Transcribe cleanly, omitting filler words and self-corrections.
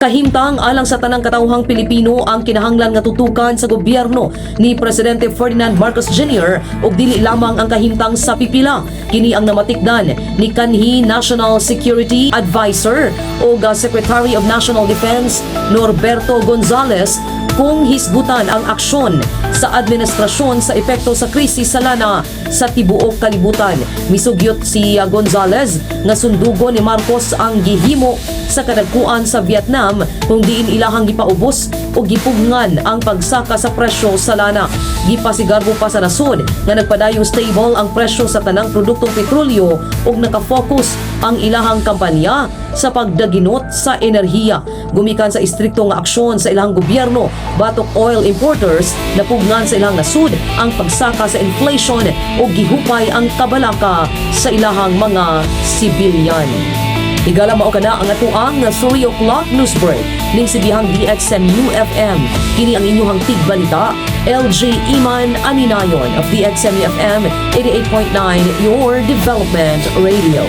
Kahimtang alang sa tanang katawhang Pilipino ang kinahanglan nga tutukan sa gobyerno ni Presidente Ferdinand Marcos Jr. ug dili lamang ang kahimtang sa pipila. Kini ang namatikdan ni kanhi National Security Advisor ug Secretary of National Defense Norberto Gonzales kung hisgutan ang aksyon sa administrasyon sa epekto sa krisis sa lana sa tibuok kalibutan. Misugyot si Gonzales nga sundugo ni Marcos ang gihimo sa kadagkuan sa Vietnam kung diin ilahang gipaubos o gipugngan ang pagsaka sa presyo sa lana. Gipasigarbo pa sa nasod nga nagpadayong stable ang presyo sa tanang produktong petrolyo ug nakafocus ang ilahang kampanya sa pagdaginot sa enerhiya. Gumikan sa istrikto nga aksyon sa ilang gobyerno batok oil importers, napugngan sa ilang nasud ang pagsaka sa inflation o gihupay ang kabalaka sa ilahang mga sibilyan. Higala, mao kana ang atoang 3 o'clock news break ning sibihang DXMU FM. Kini ang inyong tigbalita, LJ Iman Aninayon of DXMU FM 88.9, your development radio.